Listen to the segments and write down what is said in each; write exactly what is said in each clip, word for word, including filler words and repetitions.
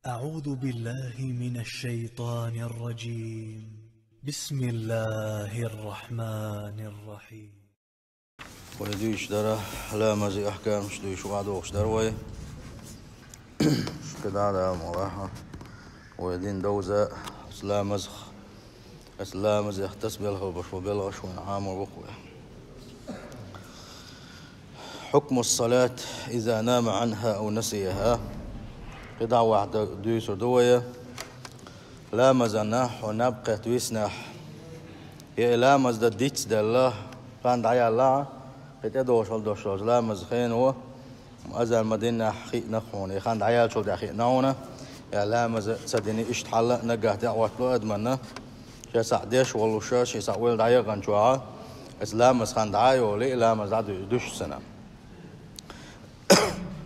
أعوذ بالله من الشيطان الرجيم. بسم الله الرحمن الرحيم. Вай дуьйцуш дара, ламазан ахкамаш дуьйцуш ваьдугӀуш дара вай. Шуьга дӀа а Дала мукъ лахь, вай дин довза, оцу ламазах, оцу ламазех тасабелла хила болуш болу белхаш вайна Ӏамор бу-кх вай. حكم الصلاة إذا نام عنها أو نسيها. КхидӀа ваьхьа д-, дуьйцур ду вай. Ламазана хьо наб кхетта виснехь, я и ламаз дан дицделла, хан дӀаяьлла, кхин тӀедогӀуш хила долуш долчу ламазан хено, азан ма-диннехь хиъна-кх хьуна, я хан дӀаяьллачул тӀаьхьа хиъна хьуна, я ламаз а ца дина, иштта хьал а наггахь тӀе а хӀоттало адамна, ша цхьаъ деш волуш, шен цхьаъ вуьйла дӀаяханчохь, оцу ламазан хан дӀа а йолий, и ламаз дӀа а дуьсуш санна.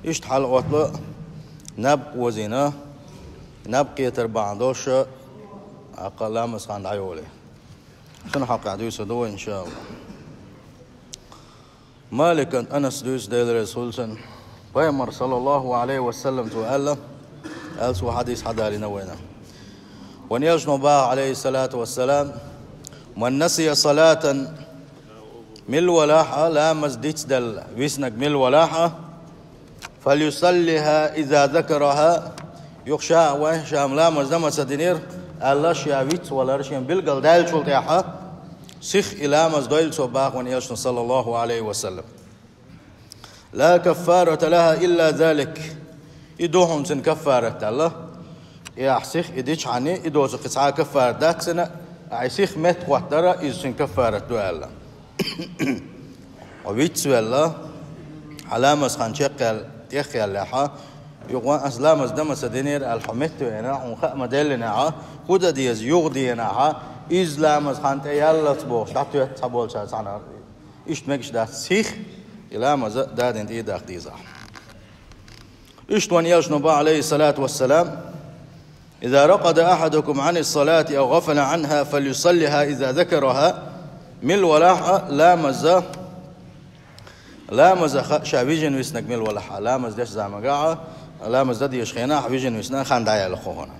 Иштта хьал а хӀоттало, наб а вазийна, наб кхетар бахьана долуш, тӀаккха ламазан хан дӀа а йолий. Цунна хьокъехь дуьйцур ду вай, иншааллахӀ. Маликан Анаса дуьйцу, Дела реза хуьлда цунна. Пайхамара, саллаллахӀу Ӏалайхи ва саллам, цо аьлла, аьлла цо хьадис хьадалийна вайна. Вайн элчано боху, Ӏалайхиссалату вассалам: «Ман насия салатан», мила валахь а, ламаз дицделла виснарг мила валахь а, «фалюсаллиха иза закараха», юха ша а вай, ша-м ламаз дан ма ца динера аьлла, ша вицвалар шена билгалдаьллачул тӀаьхьа, сиха и ламаз дойла цо, боху вайн элчано, саллаллахӀу Ӏалайхи ва саллам. «Ла каффарата лаха илла залик». И ду хьуна цуьнан каффарат аьлла. И ахь сиха и дичхьана, и доцу кхин цхьа а каффарат дац цуьнан, ахь и сиха меттахӀоттар а, иза цуьнан каффарат ду аьлла. Хьо вицвелла, хьан ламазан хан чекхъяьлла, тӀехъяьллехь, юха аса ламаз дан ма ца динера аьлла хьо меттавеана, хьуна хаа ма-деллинехь, хӀун дан деза юха денахь, изза ламазан хан тӀеяьллалц бохуш, дӀатоьтту цхьаболчара цхьаьна. Иштта мегаш дац сиха и ламаз а дадина тӀе даккха дезахь. Иштта вайн элчано боху, Ӏалайхиссалату вассалам: «Иза ракъада ахьадукум Ӏанис-салати ав гӀафала Ӏанха, фалюсаллиха иза закараха». Мила валахь а, ламаз, ламазах ша вижина виснарг мила валахь а, ламаз деш замангахь а, ламаз дан дезачу хенахь а вижина висна, хан дӀаяьлла хьуна.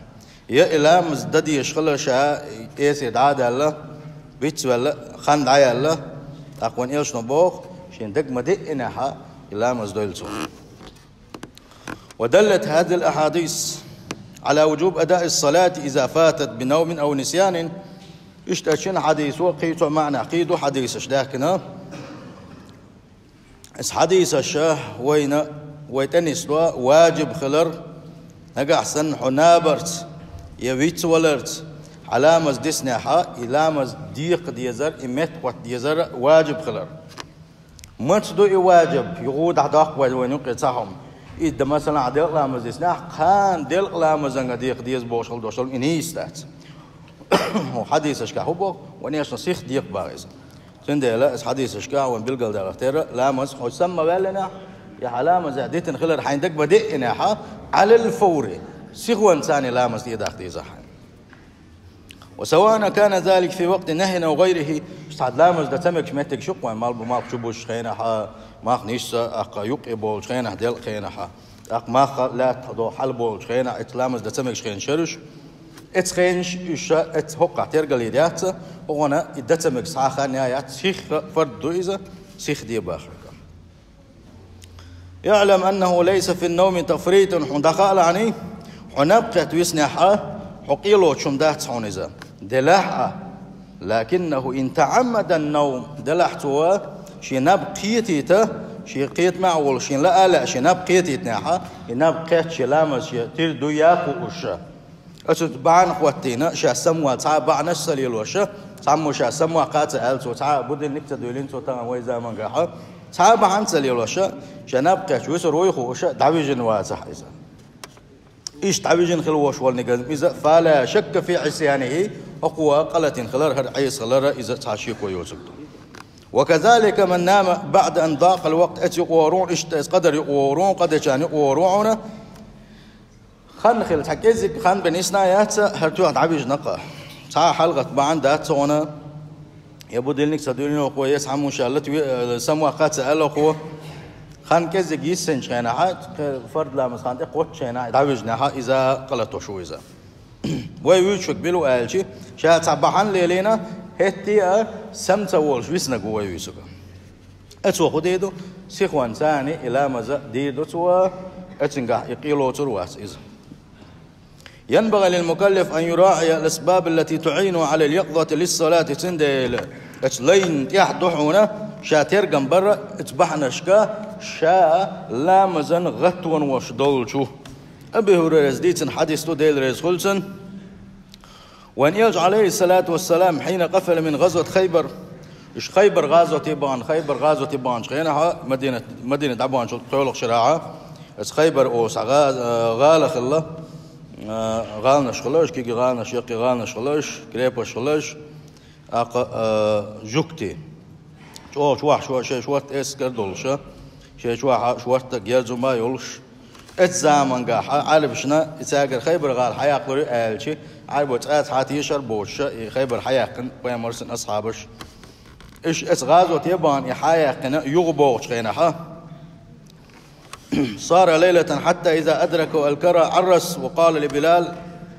Я и ламаз дан дезаш хилла, ша тӀе дӀа а даьлла, вицвелла, хан дӀаяьлла, тӀаккха вайн элчано боху, шен дага ма-диъинехь, и ламаз дойла цо. «Ва даллат хазихил ахьадис Ӏала вуджуби адаис-салати иза фатат би навмин ав нисянин». Иштта шина хьадисо кхин цу маьӀнехь кхин ду хьадисаш даьхкина. Иза хьадисаш вайна, вай тӀенисдо ваджиб хилар, нагахь санна хьо набарца я вицваларца хьан ламаз диснехь, и ламаз декха дезар, и меттахӀотта дезар ваджиб хилар. Маца ду и ваджиб? Юха дӀадоккху вай вайна юкъе цхьа хӀума. И дан, масала, делкъа ламаз диснехь, кхана делкъа ламазанга декха деза бохуш хила долуш долу и нийса дац. Хьадисашкахь хӀун боху? Вайн элчано сиха декха боху иза. Цундела иза хьадисашкахь вайна билгалдалар тера, ламаз хьо сама ма ваьллинехь, я хьан ламаз дитина хилар хьайна дага ма-диъинехь, Ӏалал фаври, сихонца и ламаз тӀе даккха деза хьайна. «Ва саваан кана залика фи вакъти нахьйин ав гӀайрихи», цхьа ламаз дан ца мегаш меттигаш ю-кх вайн, мал-, малх чубузучу хенахь а, малх нисса а, тӀаккха юккъе болчу хенахь, делкъа хенахь а, тӀаккха малх лаьттах долу хьал болчу хенахь, эцу ламаз дан ца мегаш хенаш яра уьш. Эцу хенаш уьш, эцу хӀокхахь тергалийр яц, хӀокхунна и дан ца мегаш цхьа а хан яц, сиха фард ду иза, сиха де боху. «ИӀлам аннаху лайса фин-навми тафритун», хьуна дӀахаалахьаний, хьо наб кхетта виснехь а, хьо къелоцуш хӀума дац хьуна иза. Делахь а, «лакиннаху ин таӀаммадан-навм», делахь цо шен наб кхетийта, шен кхетамехь а волуш, шен лаа а лаьа, шен наб кхетийтинехь а, и наб кхетта шен ламаз шен тира дуй а хууш, оцу бахьана хӀоттийна, ша самавала цхьа а бахьанаш ца лелош, цхьаммо ша самаваккха а ца аьлла цо, цхьа а будильник а ца дуьйлина цо тахана вай замангахь, цхьа а бахьана ца лелош, ша наб кхетча вуьсур вуй хууш, дӀавижина вацахь иза. Иштта дӀавижина хила волуш волу нигазм иза, «фала шакка фи Ӏисянихи», хӀокхо къа латийна хилар, хӀара Ӏеса хилар, иза цхьа шеко йоцург ду. «Ва казалика ман нама баъда ан дакъал вакът», эцу юкъа вогӀур ву хьуна, иштта эцу къадар юкъа вогӀур ву хьуна, къа дечарна юкъа вогӀур ву хьуна. Хан хилла, цхьа кӀеззиг хан бен йисна а яц, хӀара тоьхна дӀавижина-кх. Цхьа а хьалагӀатта бахьана дац хьуна, я будильник ца дуьйлина хӀокхо, я цхьаммо ша лата ве-, э, самаваккха а ца аьлла хӀокхо. Хан кӀеззиг йиссинчу хенахьа, кхе-, фард ламаз хан тӀе кхоччу хенахь, дӀавижнехьа, иза къа латош ву иза. Вай вуьйцург билу аьлчи, ша цхьа бахьана лелийна, хӀетте а сам ца волуш виснаг ву вай вуьйцург. Эцо хӀун дийр ду, сихонца и ламаза дийр ду цо, эцингахь и къе лоцур вац иза. ينبغي للمكلف أن يراعي الأسباب التي تعينه على اليقظة للصلاة. Цундела, эцу лайна тӀехь ду хьуна, ша тергам барра, эцу бахьанашка ша ламазан гӀаттонаш долчу. Аби ХӀурайрас дийцина хьадис ду, Дела реза хуьлу цунна. Вайн Элча, عليه الصلاة والسلام, حين قفل من غزوة خيبر, уьш Хайбар гӀазоте бахана, Хайбар гӀазоте баханчу хенахьа, Мадина, Мадина дӀабаханчу кхоалгӀачу шарахьа, эцу Хайбар оцу гӀа-, гӀала хилла, гӀаланаш хилла уьш, кегий гӀаланаш, яккхий гӀаланаш хилла уьш, крепость хилла уьш, тӀаккха, жуьгти. ЧӀогӀа чохь шо-, шайн шортта эскар долуша, шайн чохь шортта герзум а йолуш, эцу замангахьа Ӏарбашна и цаьргара Хайбар-гӀала хьаяккхалур ю аьлчи, Ӏарбо цкъа а цхьа тешар боцуша, и Хайбар хьаяьккхина пайхамарсан асхьабаш. Уьш эцу гӀазоте бахана и хьаяьккхина юха богӀучу хенахьа. صار ليلة حتى إذا أدركه الكرى عرس وقال لبلال: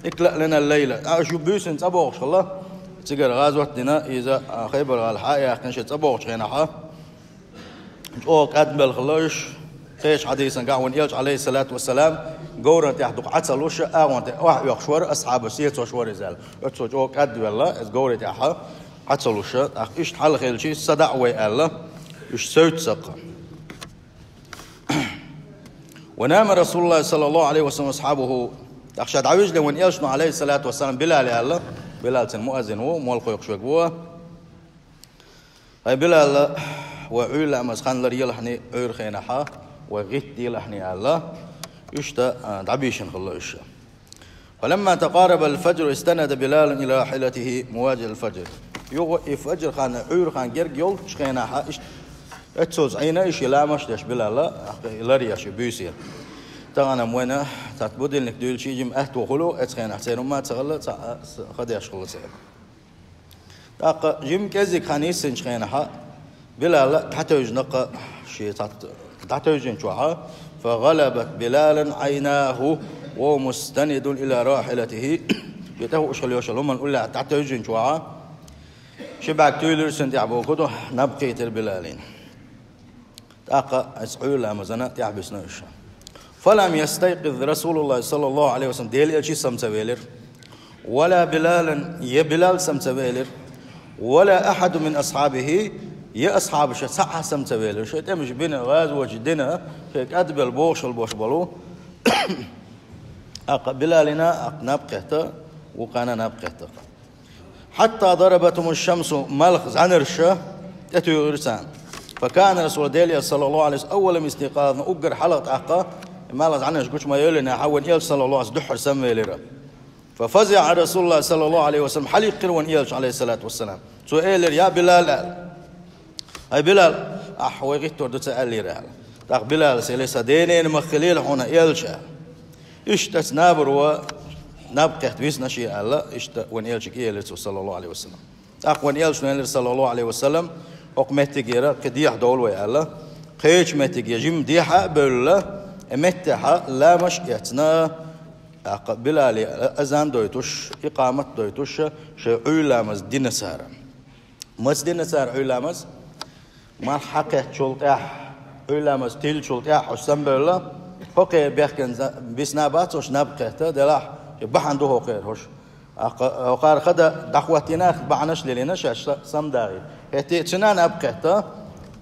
اكلأ لنا الليلة. Ткъа уьш буьйсанна цӀа богӀуш хилла, цигара гӀазот дина иза, а, Хайбар-гӀала хьа а яьккхина, шен цӀа богӀучу хенахьа. ЧӀогӀа кӀадбелла хилла уьш, кхечу хьадисангахь вайн Элча, عليه الصلاة والسلام, говран тӀехь дукха Ӏа ца луша, агӀон тӀе охьа оьхуш вара, асхьабаш сецош вара иза аьлла. Оццо чӀогӀа кӀадвелла, иза говран тӀехьа Ӏа ца луша, тӀаккха иштта хьал хилчи, садаӀа вай аьлла, уьш севццаккха. ونام رسول الله صلى الله عليه وسلم وأصحابه. ТӀаккха ша дӀавижле вайн Элчано, عليه الصلاة والسلام, Билал аьлла, Билал цуьнан муаззин ву, молла кхойкхуш верг ву. ХӀай Билал, вай Ӏуьйра ламаз хан лар елахьний, Ӏуьйра хенахьа, вай гӀитта делахьний аьлла, иштта, а, дӀабийшина хилла уьш. فلما تقارب الفجر استند بلال إلى راحلته مواجه الفجر. Юха и фаджр хан, Ӏуьйра хан герга йолчу хенахьа, иштта эццо зӀийна и ши ламаш деш Билал, и лар еш и буьйса. Тахана-м вайна цхьацца будильник дуьйлчи, жима аьтто хуьлу, эцу хенахь церан хӀумма а ца хилла, цхьа а с-, ха деш хилла церан. ТӀаккха жима кӀеззиг хан йиссинчу хенахьа, Билал дӀатевжина-кха шен цхьацца дӀатевжинчохьа, فغلبت بلالا عيناه وهو مستند إلى راحلته. Шен тӀехуъуш хила йолчу хӀуманна уллехь дӀатевжинчохьа, ши бӀаьрг туьйлира цунна тӀехь бохург ду, наб кхийтира Билалина. ТӀаккха эцу Ӏуьйра ламазана тӀехь буьсна уьш. فلم يستيقظ رسول الله صلى الله عليه وسلم, Делан Элчи сам ца велира. ولا بلالا, я Билал сам ца велира. ولا أحد من أصحابه, я асхьабаша цхьа а сам ца велира. Шайн тӀемаш бина, гӀазоташ дина, шайн кӀадбелла бохуш хила бош болу. ТӀаккха Билалина, тӀаккха наб кхетта, вукхана наб кхетта. حتى ضربتهم الشمس, малх зӀанараша тӀетуьйхира царна. فكان رسول, Делан Элча, صلى الله عليه وسلم, أولهم استيقاظا, уггар хьалха тӀаккха, малх зӀанараша гучу ма-йевллинехь, вайн Элча, صلى الله عليه وسلم, дуьххьара сам велира. ففزع رسول الله صلى الله عليه وسلم, хьалийкхира вайн Элча, عليه الصلاة والسلام. Цо элира: «Я Билал», аьлла. «ХӀай Билал, ахь вай гӀиттор ду ца аьллера», аьлла. ТӀаккха Билалас элира: «Сан ден-ненан мах хилийла хьуна Элча», аьлла. Иштта цу набаро наб кхетта висна шен аьлла, иштта вайн Элчанга элира цо, صلى الله عليه وسلم. ТӀаккха вайн Элчано элира, صلى الله عليه وسلم: «ХӀокху меттигера кхин дехьа довла вай», аьлла. Кхечу меттиге жима дехьа а бевлла, и меттехьа ламаш а эцна, тӀаккха Билале азан дойтуш, икъамат дойтуш, шайн Ӏуьйра ламаз дина цара. Маца дина цара Ӏуьйра ламаз? Малх хьакхеттачул тӀаьхьа, Ӏуьйра ламаз тиллачул тӀаьхьа уьш самабевлла, хӀокхеран бехкенца бисна бац уьш наб кхетта, делахь, бахьана ду хӀокхеран уьш. ТӀаккха хӀокхара хада дӀахӀоттийна, бахьанаш лелийна шаьш са-, самадахийта. ХӀетте а цуьнан наб кхетта,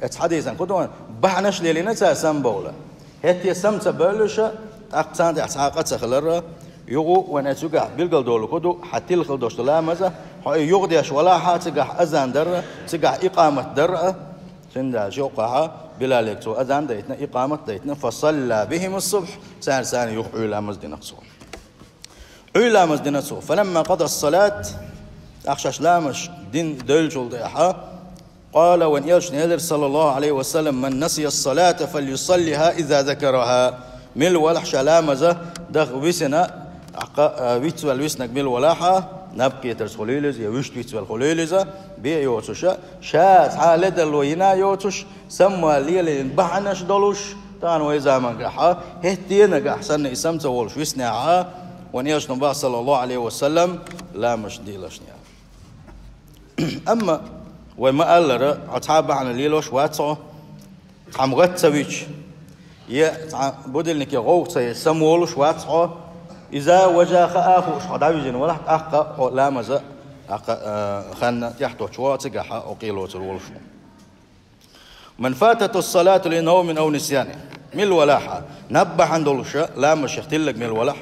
эцу хьадисан кху ду вайна, бахьанаш лелийна цара самабовла. ХӀетте сам ца бевллуша, тӀаккха царна тӀехь цхьа а къа ца хиларра, юха вайна эцу юкъахь билгалдолу кху ду, хьан тилла хила долуш ду ламаза, хьо и юха деш валахьа, цигахь азан дарра, цигахь икъамат дарра, цундела юкъахьа Билалега цо азан дайтина, икъамат дайтина, فصلى بهم الصبح, царна санна юха Ӏуьйра ламаз дина цо. Ӏуьйра ламаз дина цо. فلما قضى الصلاة, тӀаккха шаьш ламаш дина девллачул тӀаьхьа, قال, вайн Элчано элира, صلى الله عليه وسلم: «من نسي الصلاة فليصلها إذا ذكرها». Мила валахь ша ламаза даха висина, тӀаккха, а, вицвелла виснаг мила валахьа, Наб кхетарца хуьлийла иза, я вуьшта вицвелла хуьлийла иза, бе а йоцуша, ша цхьа ледарло йина а йоцуш, самма лелийна бахьанаш долуш, тахана вай замангахьа, хӀетте а нагахь санна и сам ца волуш виснехьа, вайн элчано боху, саллаллаху Ӏалайхи ва саллам, ламазаш дийлашна. Амма вай ма-аллара, хьо цхьа а бахьана лелош вац хьо, цхьамма гӀатта ца вича, я цхьа будильнике гӀовгӀа ца еш самаволуш вац хьо, иза важа хаа а хууш хьо дӀавижина валахь, тӀаккха хьо ламаза, тӀаккха, а, ханна тӀехтоттуш ву, цигахьа хьо къелоцур волуш ву. من فاتته الصلاة لنوم أو نسيان. Мила валахьа, наб бахьана долуша, ламаз шех тиллаг мила валахь,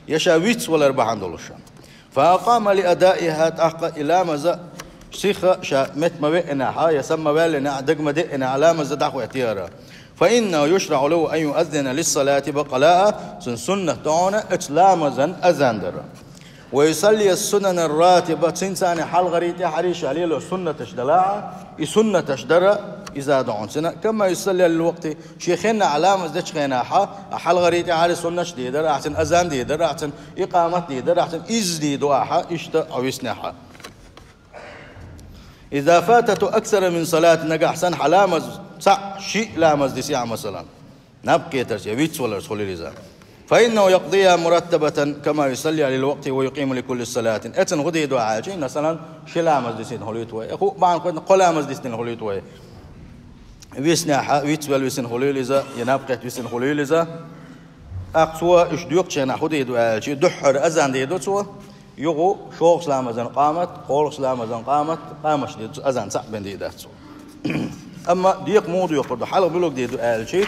я ша вицвалар бахьана долуша. فأقام لأدائها, тӀаккха и ламаза сиха ша метта ма веънехьа, я сам ма ваьллинехьа, дага ма деънехьа, ламаза дӀахӀоьттира. فإنه يشرع له أن يؤذن للصلاة, баккъала а, цунна суннат ду хьуна оцу ламазан азан дара. ويصلي السنن الراتبة, цуьнца цхьана хьалхарий тӀаьхьарий ша лело суннаташ далахьа, и суннаташ дара, иза ду хьуна цуьнан, كما يصلي للوقت, шен хеннахь ламаз дечу хенахьа, а хьалхарий тӀаьхьарий суннаташ дийр дара, ахьа цуьнан азан дийр дара, ахьа цуьнан икъамат дийр дара, ахьа цуьнан иза дийр ду ахьа, иштта хьо виснехьа. إذا فاتته أكثر من صلاة, нагахь санна хьан ламаз, цхьаъ, шиъ ламаз дисехьа, масалан, наб кхетарца я вицваларца хуьлийла иза. فإنه يقضيها مرتبة كما يصلي للوقت ويقيم لكل صلاة. Эцна хӀун дийр ду аьлча, масалан, ши ламаз дисина хуьлуьйту вай, я хӀуъа бахьана кхо ламаз диснина хуьлуьйту вай. Виснехьа, вицвелла висина хуьлийла иза, я наб кхетта висина хуьлийла иза. ТӀаккха цо уьш доькъучу хенахь хӀун дийр ду аьлча, дуьххьара азан дийр ду цо, юха шолгӀачу ламазан къамат, кхоалгӀачу ламазан къамат, къаматаш дийр ду, азан цхьаъ бен дийр дац цо. Амма декъа муха доькъур ду, хьалха муьлха дийр ду аьлча,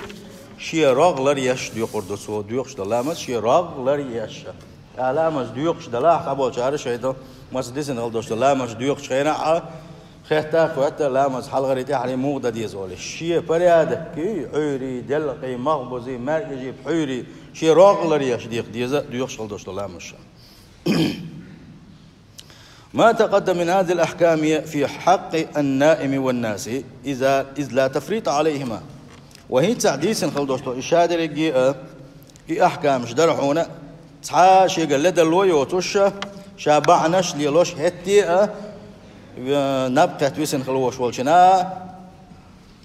шен рогӀ ларъеш доькъур ду цо, доькъуш долу ламаз шен рогӀ ларъеш. ТӀаккха ламаз доькъуш далахь, цхьаболчара шайн дан маца дисина хила долуш долу ламаз доькъучу хенахь а, хетта а, хоьтта а ламаз хьалхарий тӀаьхьарий муха дан деза олий. Шен порядок, Ӏуьйрий, делкъий, махбузий, маьркӀажий, пхьуьйрий, шен рогӀ ларъеш декъа деза, доькъуш хила долуш долу ламаз ша. ما تقدم من هذه الأحكام في حق النائم والناسي إذا، إذ لا تفريط عليهما. Ва хӀинца дийцина хила долуш долу и шадерриге а, и ахкамаш дара хьуна, цхьа а шега ледарло йоцуш, ша бахьанаш лелош хӀетте а, наб кхетта висина хила волуш волчунна,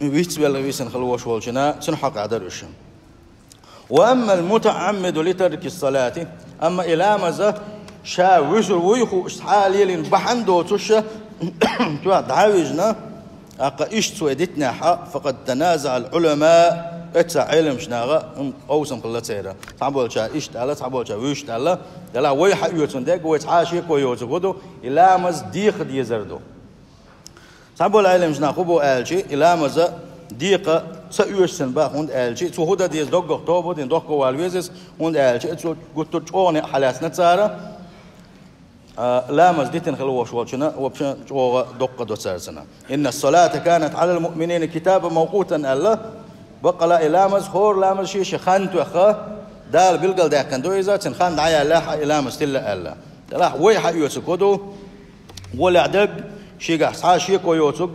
вицвелла висина хила волуш волчунна, цуьнан хьокъехь дара уьш. وأما المتعمد لترك الصلاة, амма и ламаза ша вуьсур вуй хууш, цхьа а лелийна бахьана доцуш, тоьхна дӀа а вижна, тӀаккха иштта цо и дитинехь, فقد تنازع العلماء, эццахь Ӏеламчу наха хӀума къовсам хилла церан. Цхьаболчара иштта аьлла, цхьаболчара вуьшта аьлла. Делахь вай хьаоьцун дерг, вай цхьа а шеко йоцург хӀун ду, и ламаз декъа дезар ду. Цхьаболу Ӏеламчу наха хӀун бу аьлча, и ламаза декъа ца оьшу цуьнан бан, хӀунда аьлча цо хӀун дан деза, доггах тоба дина, дохко вала веза иза, хӀунда аьлча цо гуттар а чӀогӀа некъ хьалаьцна цара, а, ламаз дитина хила волуш волчунна, вообще чӀогӀа доккха до цара цунна. إن الصلاة كانت على المؤمنين كتابا موقوتا аьлла, баккъала и ламаз, хӀора ламаз шен-шен хан тоьхна, Дала билгалдаьккхина ду иза, цуьнан хан дӀаяьллехь а и ламаз тилла аьлла. Делахь вай хьаоьцург хӀун ду, гӀолехь дерг, шегахь цхьа а шеко йоцург,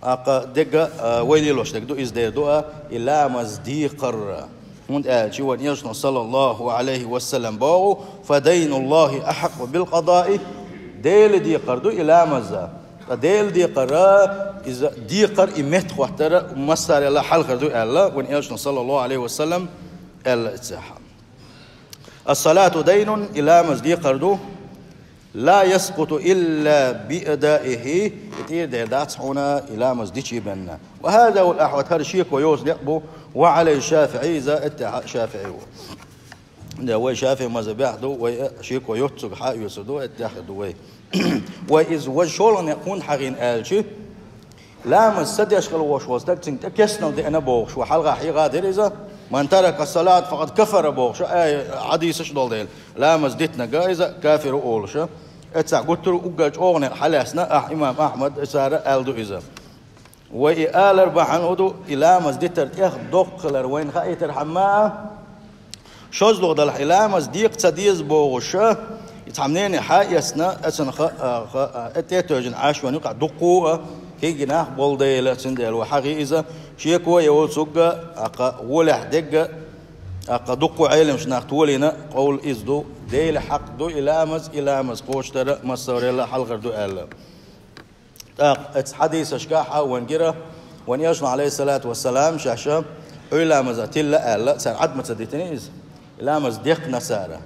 тӀаккха дерг, а, вай лелош дерг ду, иза дер ду, а, и ламаз декхар. ХӀунда аьлча вайн элчано, саллаллаху Ӏалайхи ва саллам, боху: فدين الله أحق بالقضاء, Делан декхар ду и ламаз. Ткъа Делан декхар, иза декхар, и меттахӀоттар массарел а хьалхара ду аьлла, вайн элчано, саллаллаху Ӏалайхи ва саллам, аьлла иза. الصلاة دين, и ламаз декхар ду, لا يسقط إلا بأدائه, и тӀера дер дац хьуна и ламаз дичий бен. وهذا هو الأحوط, хӀара шеко йоцу некъ бу, وعليه الشافعي, иза эттехь ШафиӀи ву. Де, вай ШафиӀи мазхӀабехь ду, вай а шеко йоцург хьаоьцур ду, эттехь а ду вай. Вай иза важа шолгӀа некъ хӀунда хьахийна аьлча, ламаз ца деш хила волуш волу стаг, цуьнга тӀе кестнал деана бохуш, вай хьалха хьехадира иза, من ترك الصلاة فقد كفر бохуш, ай, хьадисаш долу дела, ламаз дитинарг иза кафир ву олуш. Эццахь гуттар а уггар чӀогӀа некъ хьалаьцна, ахь имам Ахьмад, цара аьлла ду иза. Вай и алар бахьана хӀун ду, и ламаз дитар тӀех доккха хилар вайна хаийтархьама а, шозлагӀа далахь и ламаз декъа ца деза бохуш, и цхьа мнение хьаэцна, эцна ха-, а, ха-, а, э, тӀе а тевжина Ӏаш вайн юкъахь дуккха а, кегий нах болу дела, цундела вай хьахий иза, шеко а йоцург, а, кха, гӀолехь дерг, ТӀаккха дуккха Ӏеламчу нах толийна къовл иза ду, Делан хьакъ ду и ламаз, и ламаз кхочушдар массаварел а хьалхара ду аьлла. ТӀаккха оцу хьадисашкахь а вайна гира, вайн Элчано, Ӏалайхиссалату вассалам, шаьш Ӏуьйра ламаза тилла аьлла, цара Ӏад ма ца дитина иза, и ламаз декхна цара.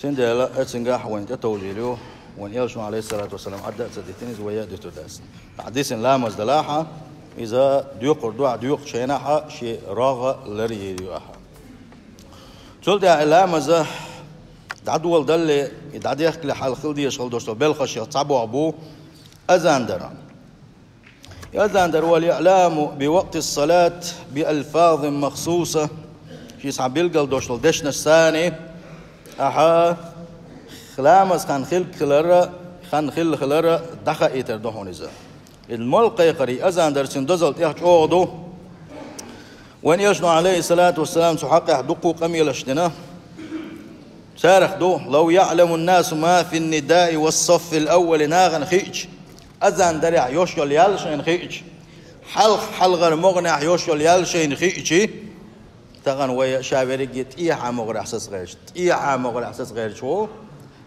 Цундела оцунгахь вайна тӀетовжийла ю, вайн Элчано, Ӏалайхиссалату вассалам, Ӏад а ца дитина иза, вай а дуьтур дац. Ахьа дисина ламаз далахь а, иза доькхур ду ахьа, доькхучу хенахь а шен рогӀ ларйийр ю ахьа. Цул тӀаьхьа и ламаз дӀадоладалале, и дӀадехкале хьалха хила дезаш хила долуш долу белхашех цхьа боху бу азан дара. И азан дара: «Вал иъламу би вакътис салат би алфазин махсуса». Шен цхьа билгал долуш долу дешнаш санна, ахьа ламаз хан хилла хилар, хан хилла хилар дӀахаийтар ду хьуна иза. И молла кхайкхар, и азан дар цуьнан дозалла тӀехь чӀогӀа ду. Вайн Элчано, Ӏалайхиссалату вассалам, цу хьакъехь дуккха къамелаш дина. Царах ду: «Лав яъламу ннасу ма фин нидаи вас саффил аввали», нахана хиъча, азан дарехь йолуш йолу ял шайна хиъча, хьалха хьалхара могӀанехь йолуш йолу ял шайна хиъча, тахана вай ша верриге тӀехьа могӀарехь сацагӀерташ, тӀехьа могӀарехь сацагӀерташ ву.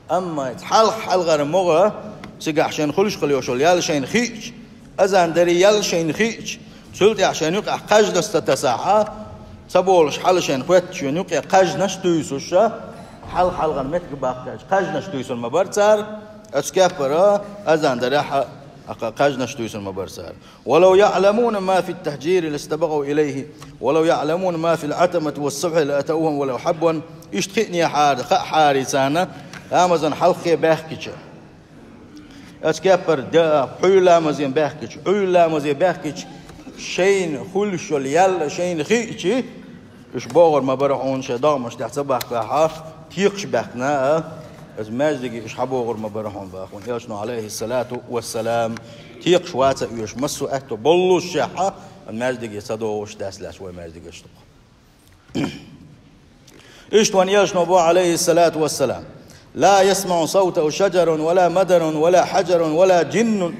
Амма хьалха хьалхара могӀа, цигахь шайна хуьлуш хила йолуш йолу ял шайна хиъча, азан даре ял шайна хиъча, цул тӀаьхьа шайна юкъехь кхаж ца тасахь а, ца болуш хьала шайна хоьттуш, шайна юкъе кхажнаш туьйсуш, хьалха хьалхара меттиг баккхийча кхажнаш туьйсур ма бара цара, оцу кеппара азан дарехь а кхажнаш туьйсур ма бара цара. «Валав яъламуна ма фит тахьжири ластабакъу илайхи, валав яъламуна ма фил атамати вас субхьи лаатавхум валав хьабван». Иштта хиънехьара, хаахьара царна, ламазан хьалххе баьхкича. Оцу кеппара, да, Ӏуьйра ламазе баьхкича, Ӏуьйра ламазе баьхкича, шайна хуьлуш йолу ял шайна хиъча, уьш богӀур ма бара хьуна, шайн догӀмаш тӀехь ца бахкахь а, текхаш баьхкина а, оцу маьждиге уьш хьабогӀур ма бара хьуна боху вайн Элчано, Ӏалайхиссалату вассалам. Текхаш вац а оьшуш, массо а аьтто боллушехь а, маьждиге ца догӀуш дац лаьцна вай маьждигаш дукха. Иштта вайн Элчано боху, Ӏалайхиссалату вассалам: «Ла ясмаъу савтаху шаджарун, вала мадарун, вала хьаджарун, вала джиннун».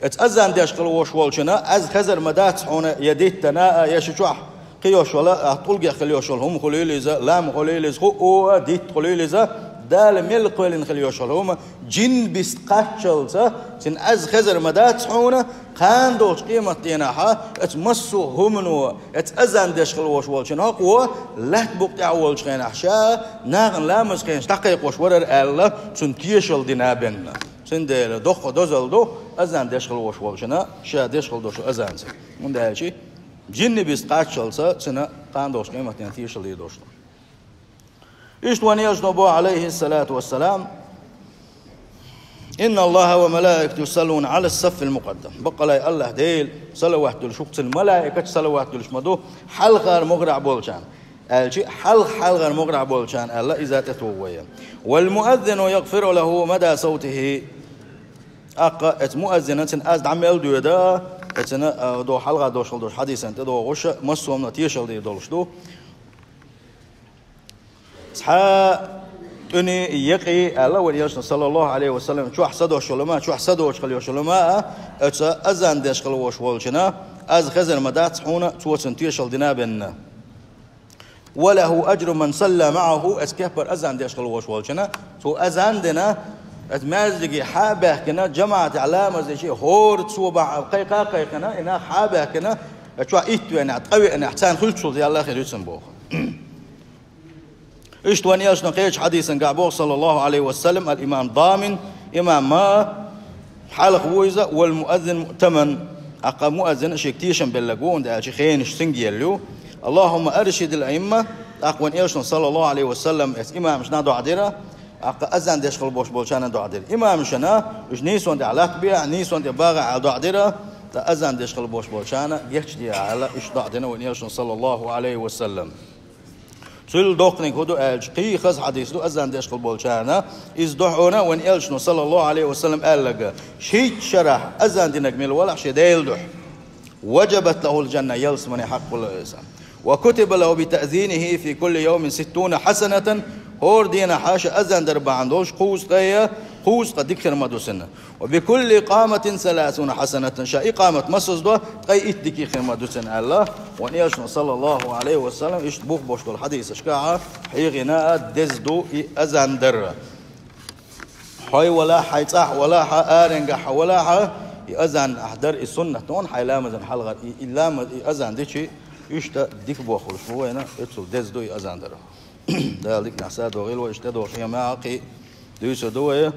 Оцу азан деш хила волуш волчунна аз хезар ма дац хьуна, я диттана а, я ши чохь кхин йолуш йолу, а, тӀулгех хила йолуш йолу хӀума хуьлийла иза, лам хуьлийла иза, хӀуъу а, дитт хуьлийла иза, Дала мел кхоьллина хила йолуш йолу хӀума, джин бист кхаччалца, цуьнан аз хезар ма дац хьуна, кхана долчу къематдийнахь а, оцу массо а хӀумано, оцу азан деш хила волуш волчун хӀокхо, лаьтта букъа тӀехь волчу хенахь ша, нахана ламаз хенаш дӀакхайкхош варара аьлла, цунна тешалла дина бенна. Цундела доккха дозалла ду азан деш хила волуш волчунна ша деш хила долуш азанца. ХӀунда аьлча джинни бист кхаччалца цуьнан кхана долчу къематдийнахь тешалла дийр долуш ду. Иштта вайн Элчано боху, Ӏалайхиссалату вассалам: «Инна Аллаха ва малаикатаху юсаллуна Ӏала саффил мукъаддам». Баккъалла а АллахӀ Дела салават дуьллуш, хӀокху цуьнан малаикаташ салават дуьллуш ма ду хьалхара могӀарехь болчарна. Аьлча, хьалха хьалхара могӀарехь болчарна аьлла, иза тӀетуху вай. «Вал муаззину ягъфиру лаху мада савтихи». ТӀаккха оцу муаззина цуьнан аз дӀа мел доьду, оцунна, а, до хьалха долуш хила долчу хьадисана тӀедогӀуш, массо а хӀумано тешалла дийр долуш ду. Цхьа тӀуьни, екъи аьлла вайн Элчано, саллаллаху Ӏалайхи ва саллам, чохь са долуш йолу хӀума, чохь са доцуш хила йолуш йолу хӀума а, оцу азан деш хила волуш волчунна аз хезар ма дац хьуна, цо цунна тешалла дина бенна. «Ва лаху аджру ман салла маӀаху», оцу кеппара азан деш хила волуш волчунна, цо азан дина, оцу маьждиге хьа а баьхкина, жамаӀатехь ламаз дечи, хӀора цо бахьа кхайкха а кхайкхина, и нах хьа а баьхкина, чохь итт веанехь, ткъа веанехь, царна хуьлуш йолу ял хир ю цуьнан боху. Иштта вайн Элчано кхечу хьадисангахь боху, саллаллаху Ӏалайхи ва саллам: «Ал имам дамин», имам ма хьалха ву иза, «вал муаззин муътаман». ТӀаккха муаззин шега тешам белларг ву, хӀунда аьлча хенаш цуьнга елла ю. «Аллахумма аршидил аимма», тӀаккха вайн Элчано, саллаллаху Ӏалайхи ва саллам, эс имамашна доӀа дира, тӀаккха азан деш хила болуш болчарна доӀа дира. Имамашна, уьш нийсонан тӀехь латтабехьа, нийсонан тӀе багӀахьа аьлла доӀа дира, ткъа азан деш хила болуш болчарна гечдехьа аьлла, уьш доӀа дина вайн Элчано, саллаллаху Ӏалайхи ва саллам. Цул доккханиг хӀун ду аьлча, кхин хаза хьадис ду азан деш хила болчарна. Иза ду хьуна вайн Элчано, саллаллаху Ӏалайхи ва саллам, аьлларг: шийтта шарахь азан динарг мила валахь шен Делан дуьхьа, «важабат лахул жанна», ялсамани хьакъ хуьлу иза. «Ва кутиба лаху би таъзинихи фи кулли явмин ситтуна хьасанатан», хӀора дийнахь ша азан дар бахьана долуш кхузткъе Кхузткъа дика хир ма ду цунна. «وبكل إقامة ثلاثون حسنة». Ша икъамат масаза до, ткъаь итт дика хир ма ду цунна аьлла. Вайн Элчано, саллаллаху Ӏалайхи ва саллам, иштта бух бош долу хьадисашкахь хьехийна а деза ду и азан дар. Хьо валахь, хьайн цӀахь валахь, аренгахь валахь, и азан ахь дар, и суннат ду вайн хьайн ламазан хьалхара. И, и ламаз, и азан дичи, иштта дика бохуш бу вайна, оццул деза ду и азан дар. Дала диканехь са догӀийла вай, иштта догӀу хьехам а кхин дуьйцур ду вай.